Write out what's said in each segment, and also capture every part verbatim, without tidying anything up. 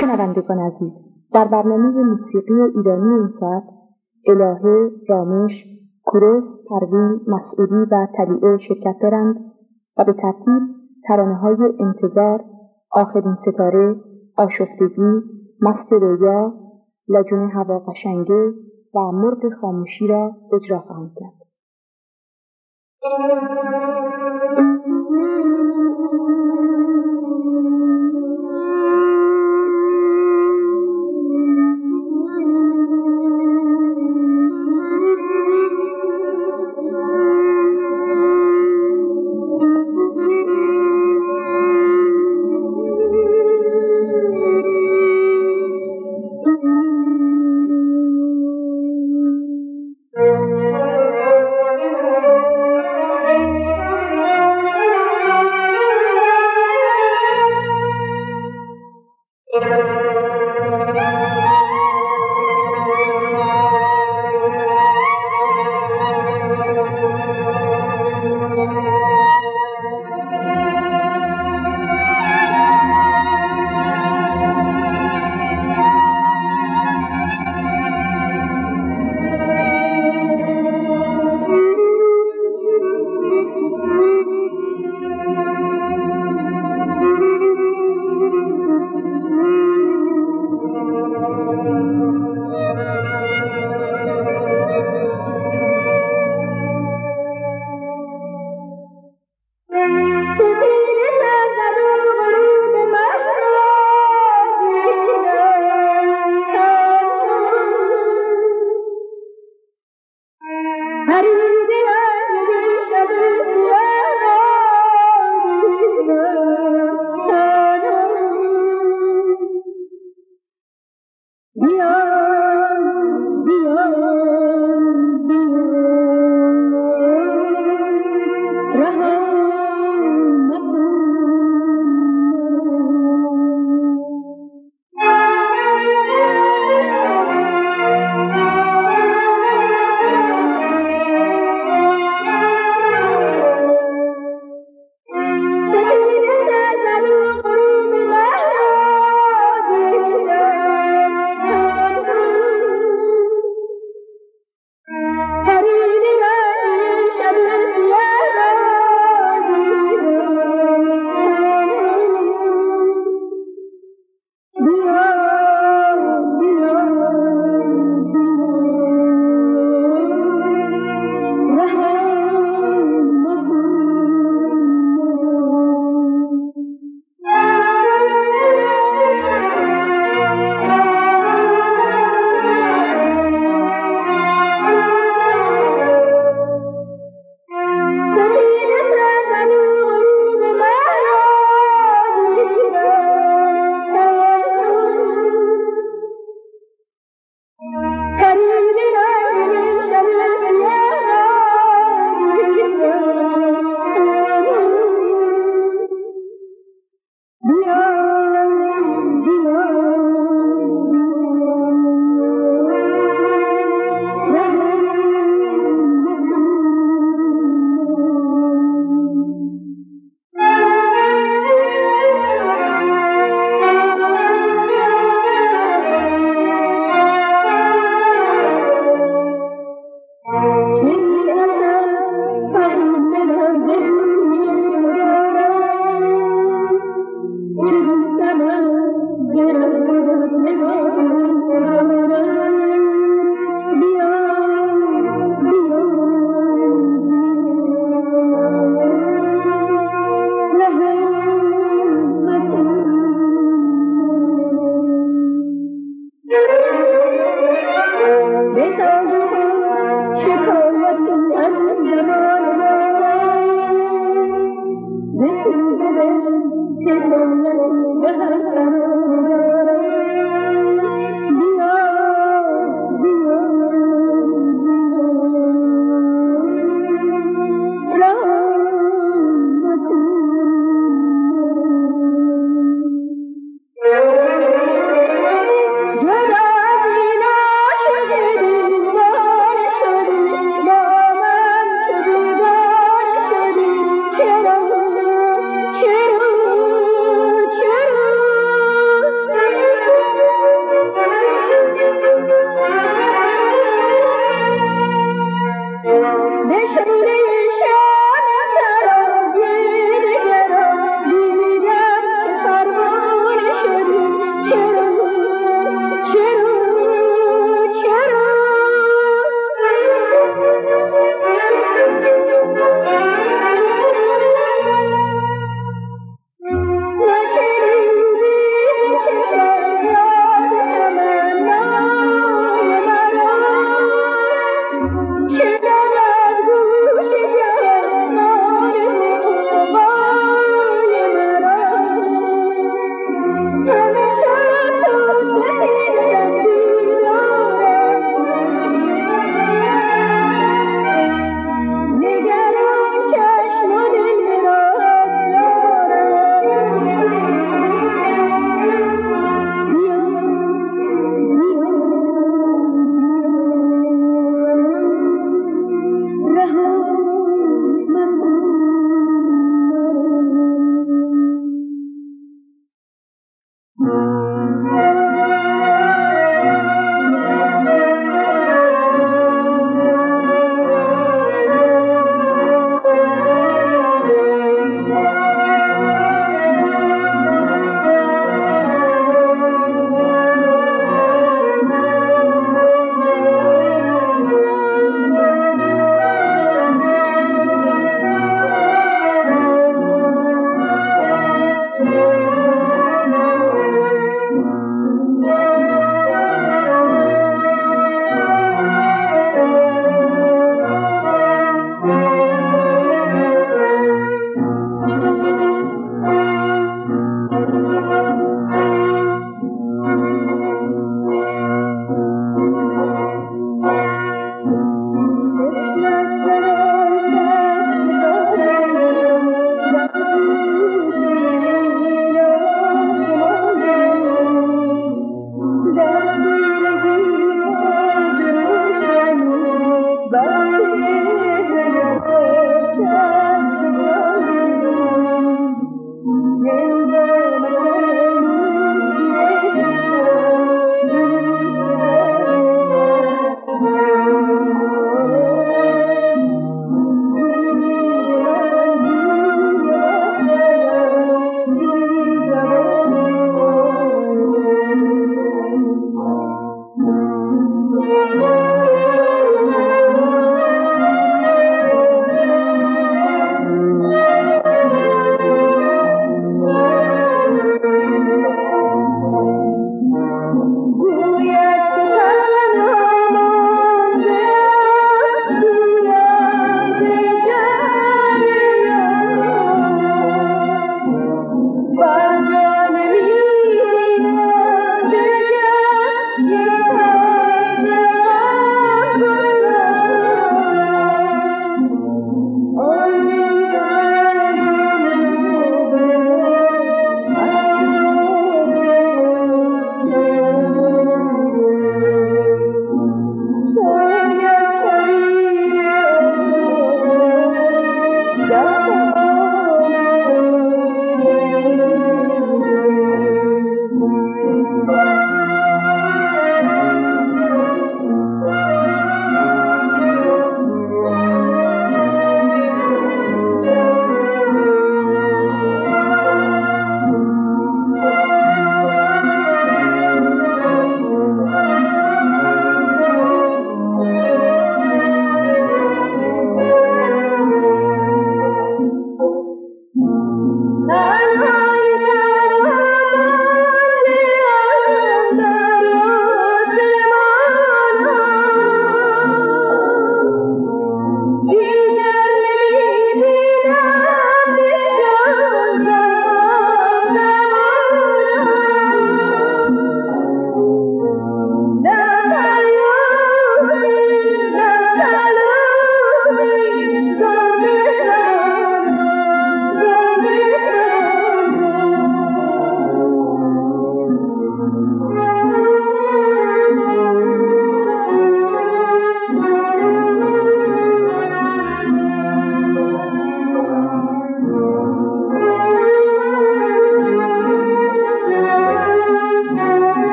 شنوندگان عزیز، در برنامهٔ موسیقی ایرانی این ساعت، الهه، رامش، کوروش، پروین، مسعودی و طلیعه شرکت دارند و به ترتیب ترانه‌های انتظار، آخرین ستاره، آشفتگی، مست رویا، لجن هوا قشنگه و مرغ خاموشی را اجرا خواهند کرد.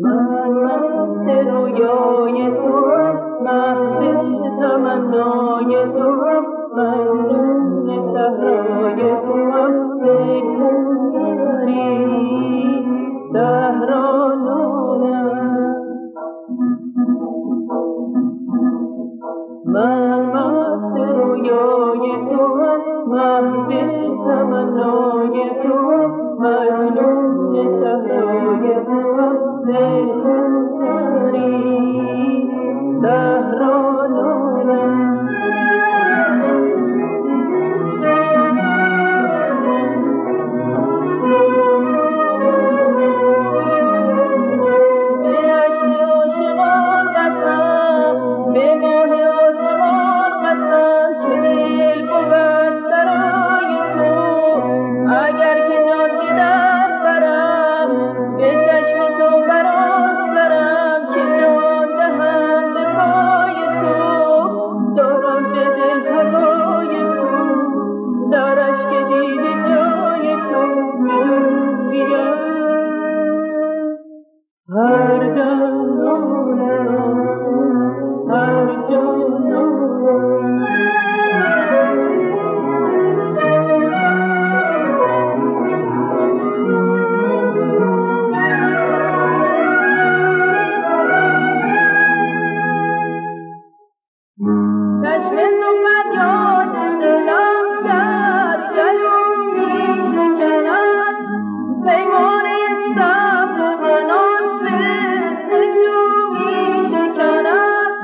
من مست رویای توام، محو تمنای توام، مجنون صحرای توام، میخواره صحرا نونم. من مست رویای توام، محو تمنای توام، مجنون صحرای توام، میخواره صحرا نونم. به اشک عاشقان قسم، به ماه آسمان قسم، که دل بود برای تو. اگر که جان به در برم، به چشم تو برآورم، که جان دهم به پای تو. دارم به دل هوای تو، در اشک دیده جای تو، به دنیا هر دم نونم، هر جا نونم. چشم تو فریاد دلم در گلو می‌شکند، پیمان صبر من آن به تو می‌شکند.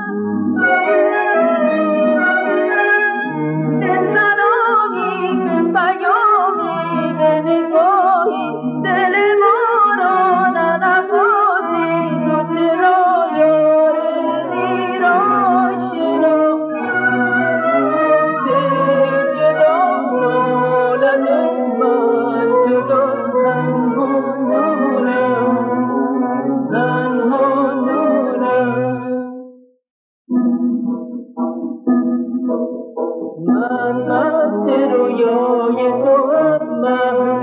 به سلامی، به پیامی، به نگاهی، دل ما را ننوازی، تو چرا یار دیر آشنا؟ دل جدا نالد و من جدا، تنها نالم، تنها نالم. من مست رویای توام، محو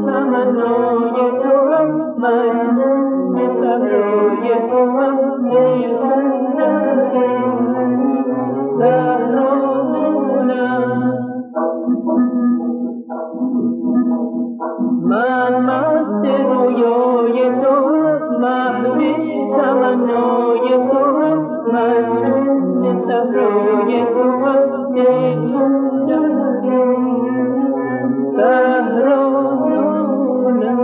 تمنای توام، مجنون صحرای توام، میخواره صحرا نونم. من مست رویای توام، محو تمنای توام، مجنون صحرای توام، میخواره صحرا نونم.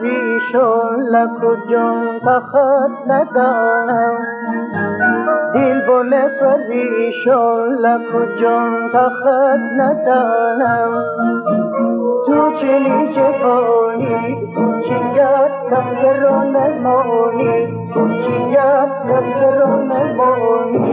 پریشان لکجان تخت ندانم، دل بنه پریشان لکجان تخت ندانم. تو چنین جوانی، کوچیک دفتران مانی، کوچیک دفتران مانی.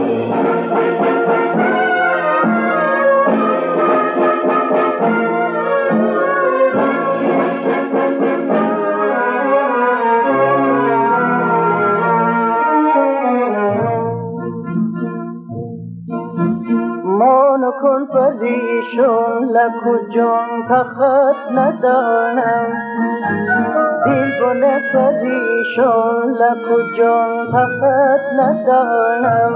مانکن پریشان لکجان تخت ندانم، دل بنه پریشان لکجان تخت ندانم.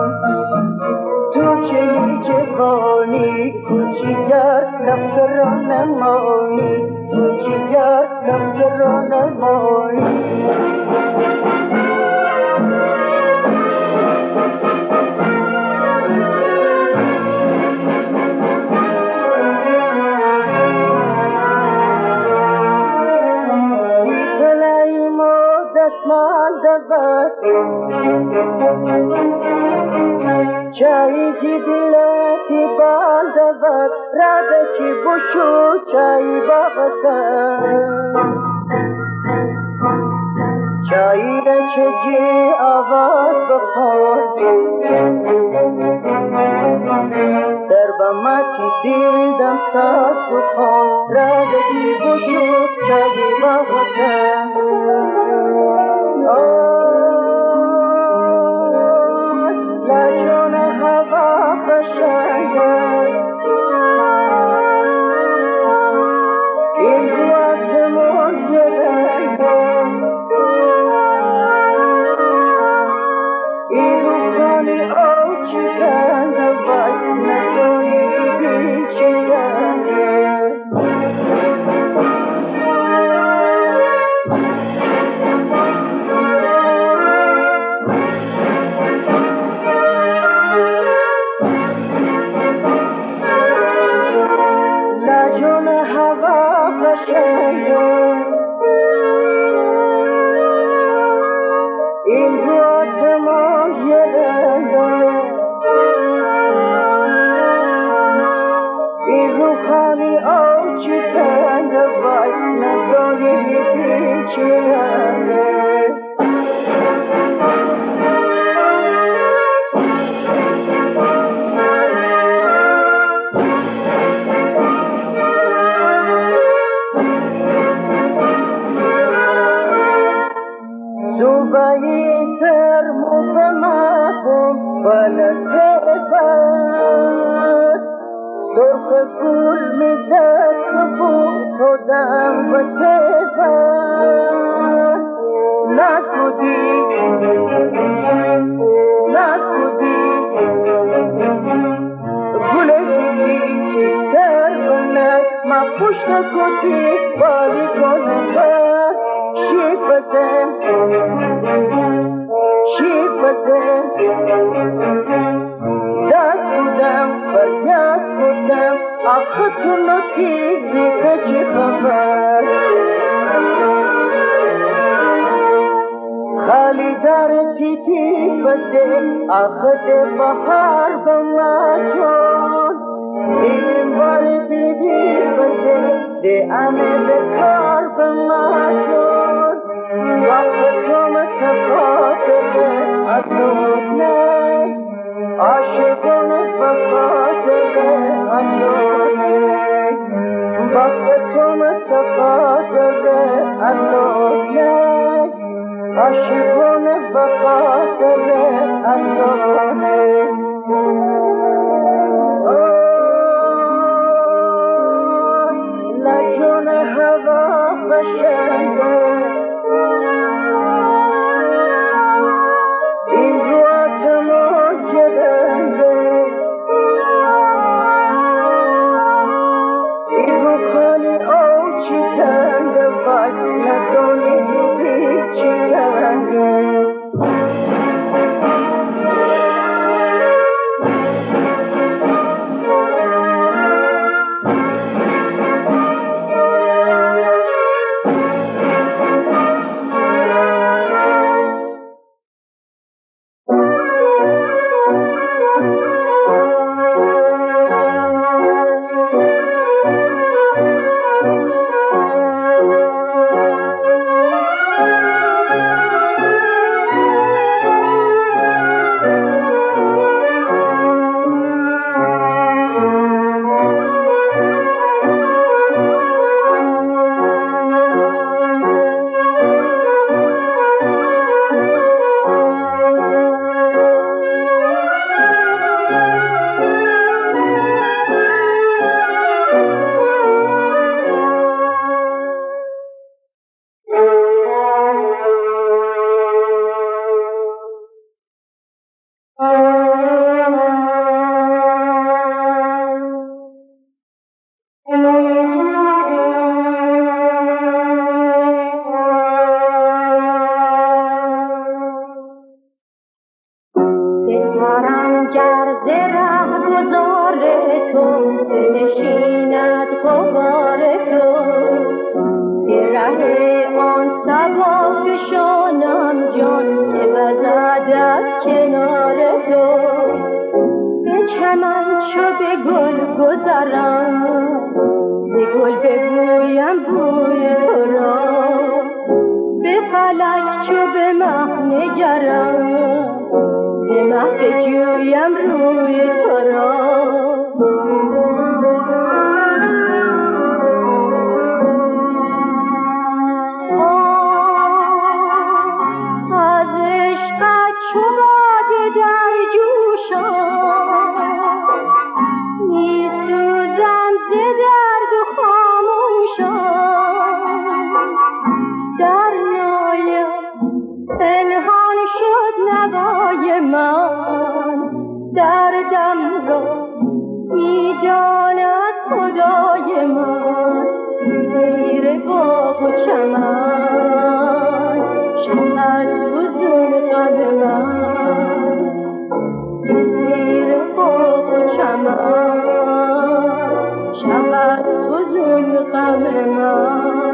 تو چنین جوانی، کوچیک دفتران مانی، کوچیک دفتران مانی. ایتلای مو دسمال دود، چایی کی دیلکی بال دود، رادکی بوشو چایی باغتن. چایی را چه جی آواز بخور، سر به ماتی دیل دم ساز بخور، رادکی بوشو چایی باغتن. آه، لجون هوا قشنگه، این رو آسمون گرنگه، این رو خانی او چی رنگه، وای ندونی بیدین چی رنگه. لجون هوا قشنگه، این رو آسمون یه رنگه، این رو خانی او چی رنگه، وای ندونی بیدین چی رنگه. صوبایی سر مو به ما بوم، بلد بد. سرخ گل می دست بو، تو دم به تیفن. ناز کودی، ناز کودی، گل دیدی سر بنه، ما پشت کودی، بالی کنه. شیب بزن، شیب بزن. داد کودم، فریاد کودم، آخه تو نکی بیگه چی خبر؟ خالی داره تیتی بده، آخه ده بهار به ما جون. بیدین باری بیدی بده، ده امه به کار به ما جون. وقت تو متقاطعه اتونه، عاشقونه وفاطعه اتونه. وقت تو متقاطعه اتونه، عاشقونه وفاطعه اتونه. آه، لجون هوا قشنگه، این رو آسمون گرنگه، این رو خانی او چی رنگه، وای ندونی چی رنگه. گر ز رهگذار تو بنشیند غبار تو، به ره آن صبا فشانم جان که وزد از کنار تو. به چمن چو به گل گذرم، ز گل ببویم بوی تو را. به فلک چو به مه نگرم، ز مه بجویم روی تو را. آه، از عشقت چو باده در جوشم، می‌سوزم ز درد و خاموشم. در نایم پنهان شد نوای من، دردم را می‌داند خدای من. زیر باغ و چمن شود فزون غم من، زیر باغ و چمن شود فزون غم من.